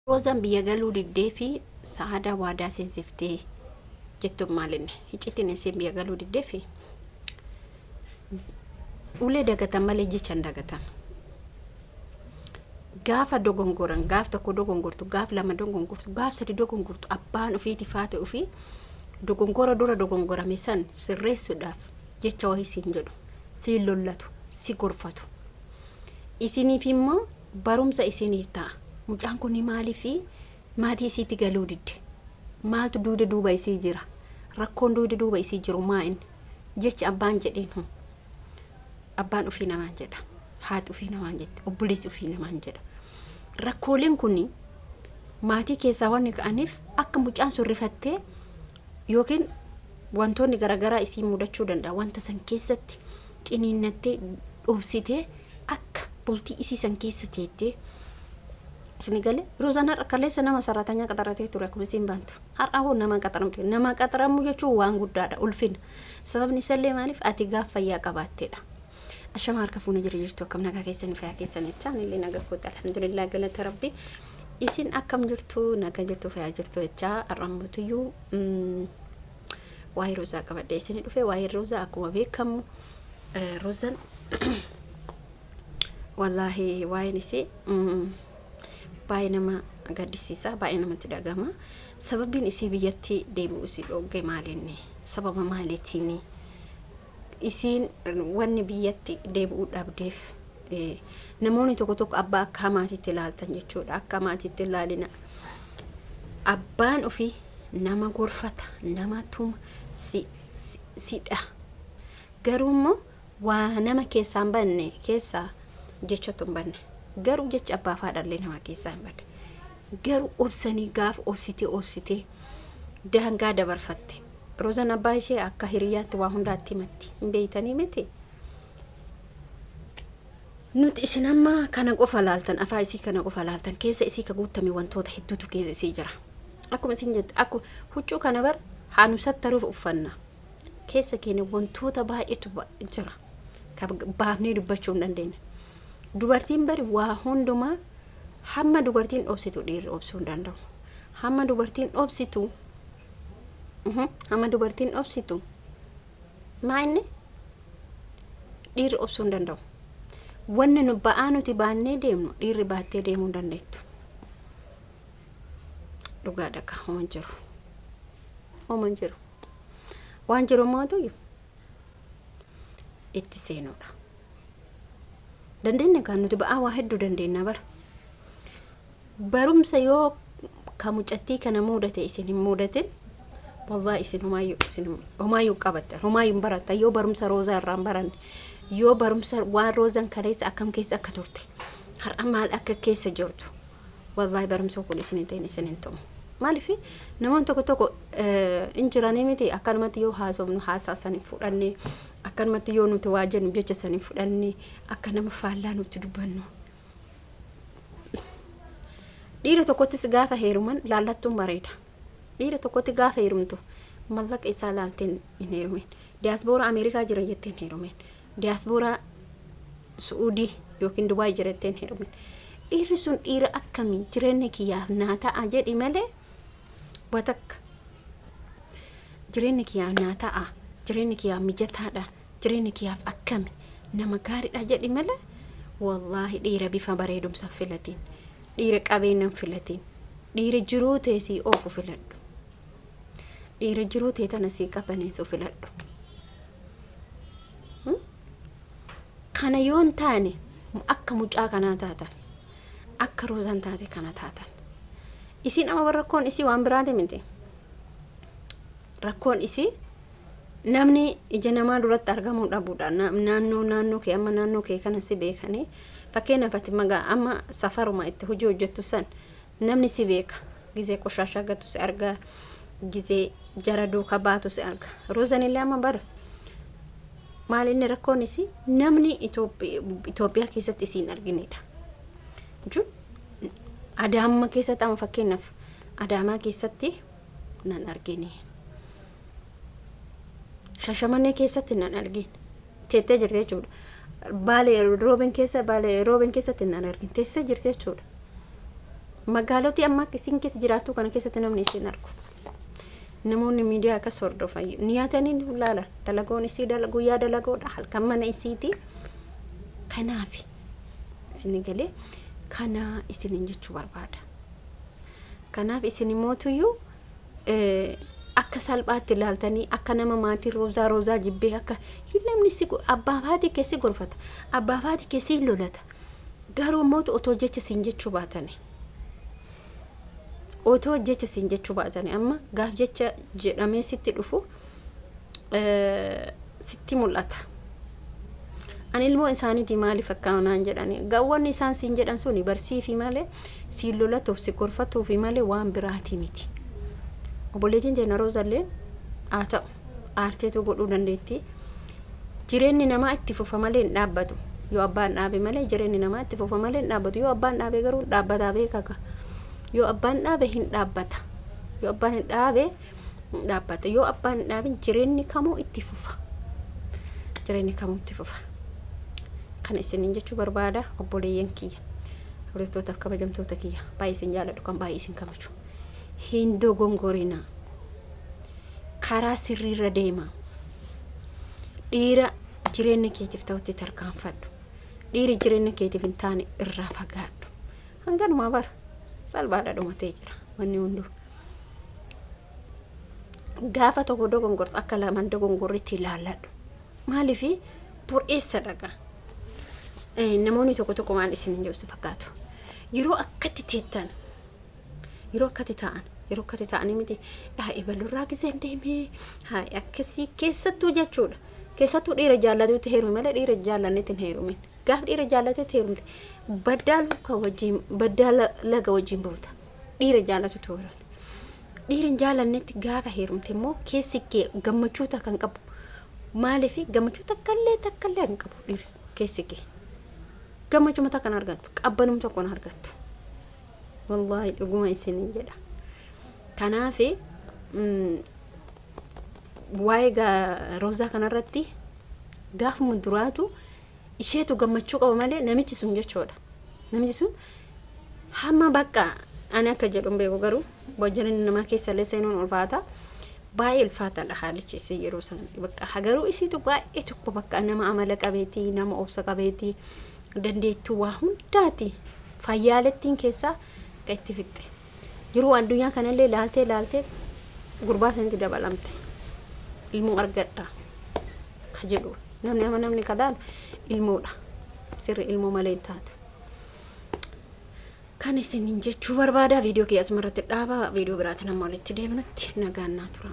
Roozaan biyya galuu diddee fi sa'aadaa waadaa seensiftee jettuun maalinne iccitiin isiin biyya galuu diddee fi ulee dagatan malee jecha hin dagatan. Gaafa dogongoran, gaaf tokko dogongortu, gaaf lama dogongortu, gaaf sadi dogongortu, abbaan ofiiti faate ofii dogongora dura dogongorame san sirreessuudhaaf jecha wayii siin jedhu, siin lollatu, si gorfatu. Isiniif immoo barumsa isiniif ta'a. Mucaan kun maaliif maatii isiitti galuu didde? Maaltu duuda duuba isii jira? Rakkoon duuda duuba isii jiru maa inni? Jechi abbaan jedheen hun. Abbaan ofii namaan jedha. Haati ofii namaan jetti. Obboleessi ofii namaan jedha. Rakkooleen kun maatii keessaa wanni ka'aniif akka mucaan sun rifattee yookiin wantoonni garaagaraa isii mudachuu danda'a. Wanta san keessatti ciniinnattee dhoobsitee akka bultii isii san keessa teettee isin gale. Roozaan har'a kaleessa nama saraatanyaa qaxaratee ture akkuma isiin baantu. Har'a hoo nama qaxaramte. Nama qaxaramuu jechuun waan guddaadha, ulfina. Sababni isallee maaliif ati gaaf fayyaa qabaatteedha. Ashama, harka fuuna, jira jirtu? Akkam, nagaa keessanii, fayyaa keessan jechaa, anillee nagaa kooti, alhamdulillah, galata Rabbi. Isin akkam jirtu? Nagaa jirtu, fayyaa jirtu jechaa, har'ammutuyyuu waa'ee Roozaa qabadhee isin dhufe. Waa'ee Roozaa akkuma beekamu, Roozaan wallaahi waa'een isii baay'ee nama gaddisiisa, baay'ee namatti dhagama. Sababiin isii biyyatti deebi'u isii dhoogge maalinni? Sababa maaliitiini isiin wanni biyyatti deebi'uu dhabdeef? Namoonni tokko tokko abbaa akka hamaatitti ilaaltan jechuudha. Akka hamaatitti ilaalina. Abbaan ofii nama gorfata, nama tuma, si sidha. Garuu immoo waa nama keessaa hin banne keessaa jechatu hin banne. Garuu jecha abbaa fi haadhallee nama keessaa hin banne. Garuu obsanii gaafa obsitee obsitee daangaa dabarfatte. Roozaan abbaa ishee akka hiriyaatti waa hundaatti himatti. Hin beeytanii miti? Nuti isin amma kana qofa laaltan, afaa isii kana qofa laaltan, keessa isii ka guutame wantoota hedduutu keessa isii jira. Akkuma isin jette, akkuma huccuu kana bar haa nu sattaruuf uffanna. Keessa keenya wantoota baay'eetu jira. Ka baafnee dubbachuu hin dandeenye. Dubartiin bari waa hundumaa, hamma dubartiin obsitu dhiirri obsuu hin danda'u. Hamma dubartiin obsitu, hamma dubartiin obsitu maa inni dhiirri obsuu hin danda'u. Wanni nu ba'aa nuti baannee deemnu dhiirri baattee deemuu hin dandeettu. Dhugaadha ka homan jiru. Homan jiru. Waan jiru mootu itti seenuudha. Dandeenya kan nuti ba'aa waa hedduu dandeenya bara. Barumsa yoo ka mucattii kana muudate isin hin muudatin, wallahi isin homaayyuu, isin homaayyuu qabattan, homaayyuu hin barattan. Yoo barumsa Roozaa irraa hin baranne, yoo barumsa waan Roozaan kaleessa akkam keessa akka turte, har'a maal akka keessa jirtu, wallahi barumsa kun isin hin ta'in isin hin ta'u. Maaliif namoonni tokko tokko hin jiranii miti, akkanumatti yoo haasofnu haasaa san hin fudhanne, akkanumatti yoo nuti waa jennu jecha san hin fudhanne, akka nama faallaa nuti dubbannu. Dhiira tokkottis gaafa heeruman laallattuun bareeda. Dhiira tokkotti gaafa heerumtu mallaqa isaa laalteen hin heerumin. Diyaaspoora Ameerikaa jira jettee hin heerumin. Diyaaspoora Su'uudii yookiin Dubaay jira jettee hin heerumin. Dhiirri sun dhiira akkamii, jireenya kiyyaaf naa ta'a jedhi malee watakka. Jireenya kiyyaaf naa ta'a, jireenya kiyyaaf mijataadha, jireenya kiyyaaf akkami, nama gaariidha jedhi malee, wallaahi dhiira bifa bareedumsa filatiin, dhiira qabeenyan filatiin, dhiira jiruu tee sii oofu filadhu. Dhiira jiruu tee tana sii qabaneessu filadhu. Kana yoo hin taane akka mucaa kanaa taatan, akka Roozaan taate kana taatan. Isiin amma rakkoon isii waan biraati miti. Rakkoon isii namni ija namaa duratti argamuu dhabuudha. Naannoo kee, amma naannoo kee kana si beekanii, fakkeenyaaf ati magaa amma safaruma itti hojii hojjettu san namni si beeka. Gizee qoshaashaa gatu si argaa, gizee jara duuka baatu si arga. Roozaan illee amma bara maal inni rakkoon isii namni Itoophiyaa keessatti isiin arginedha. Jechuun Adaama keessatti, amma fakkeenyaaf Adaamaa keessatti nan argine. Shashamannee keessatti nan argine. Teettee jirti jechuudha. Baalee Roobeen keessa, Baalee Roobeen keessatti nan argine. Teessee jirti jechuudha. Magaalotii amma isin keessa jiraattu kana keessatti namni isin argu. Namoonni miidiyaa akkas hordofan niyaatanii laalan dalagoon isii guyyaa dalagoodha, halkan mana isiiti. Kanaaf isin galee kana isinin jechuu barbaada. Kanaaf isin mootuyyuu akka salphaatti ilaaltanii akka nama maatii Roozaa Roozaa jibbee akka namni si abbaa haati keessi gorfata, abbaa haati keessi lolata. Garuu mootu otoo jecha siin jechuu baatanii, otoo jecha siin jechuu baatanii, amma gaaf jecha jedhamee sitti dhufu sitti mul'ata. Ani ilmoo isaaniiti maaliif akkana naan jedhani? Gawwanni isaan siin jedhan suni barsiifi malee, siin lolatuuf, si gorfatuufi malee waan biraati miti. Obboleettiin teenya Roozallee haa ta'u aarteetu godhuu dandeetti. Jireenyi namaa itti fufa malee hin dhaabbatu. Yoo abbaan dhaabe malee jireenyi namaa itti fufa malee hin dhaabbatu. Yoo abbaan dhaabe garuu hin dhaabbataa beekaka. Yoo abbaan dhaabe hin dhaabbata. Yoo abbaan hin dhaabe hin dhaabbata. Yoo abbaan hin dhaabin jireenyi kamuu itti fufa. Jireenyi kamuu itti fufa. Kana isiniin jechuu barbaada, obboleeyyan kiyya. Hordoftootaf kabajamtoota kiyya. Baay'ee isin jaalladhu, kan baay'ee isin kabaju. Hin dogongorinaa. Karaa sirriirra deema. Dhiira jireenya keetiif ta'utti tarkaanfadhu. Dhiiri jireenya keetiif hin taane irraa fagaadhu. Hanganumaa bara salphaadha, dhumatee jira wanni hunduu. Gaafa tokko dogongortu akka lamaan dogongorritti ilaalladhu. Maaliif bur'eessa dhaqa. Namoonni tokko tokko maal isin hin jibsu fakkaatu. Yeroo akkatti teettan, yeroo akkatti ta'an, yeroo akkatti ta'anii miti, haa ebalurraa giseen deemee haa akkasii keessattuu jechuudha. Keessattuu dhiira jaallatutti heerumi malee dhiira jaallannetti hin heerumin. Gaaf dhiira jaallatetti heerumte baddaa luka wajjin, baddaa laga wajjin buuta. Dhiira jaallatutti heerumte. Dhiira hin jaallannetti gaafa heerumte immoo keessi kee gammachuu takka hin qabu. Maaliif? Gammachuu takkallee takkallee hin qabu dhiirsi keessi kee. Gammachuma takka hin argattu. Qabbanum tokko hin argattu. Wallaahi dhuguma isiniin jedha. Kanaaf waa'ee Roozaa kanarratti gaafuma duraatu isheetu gammachuu qaba malee namichi sun jechuudha. Namichi sun hamma bakka ani akka jedhu hin beeku, garuu jireenya namaa keessa illee seenuun ulfaata. Baay'ee ulfaataadha haalichi isii yeroo san bakka, garuu isiitu baay'ee tokko bakka nama amala qabeetii, nama obsa qabeetii, dandeettuu waa hundaati, fayyaalettiin keessaa akka itti fixxe. Yeroo addunyaa kanallee laaltee laaltee gurbaa sanitti dabalamte. Ilmoo argadha ka jedhu namni ama namni ka laalu ilmoodha. Sirri ilmoo malee hin taatu. Kan isiniin jechuu barbaada, viidiyoo kiyya asuma irratti dhaaba. Viidiyoo biraatiin amma walitti deebinutti nagaan naa tura.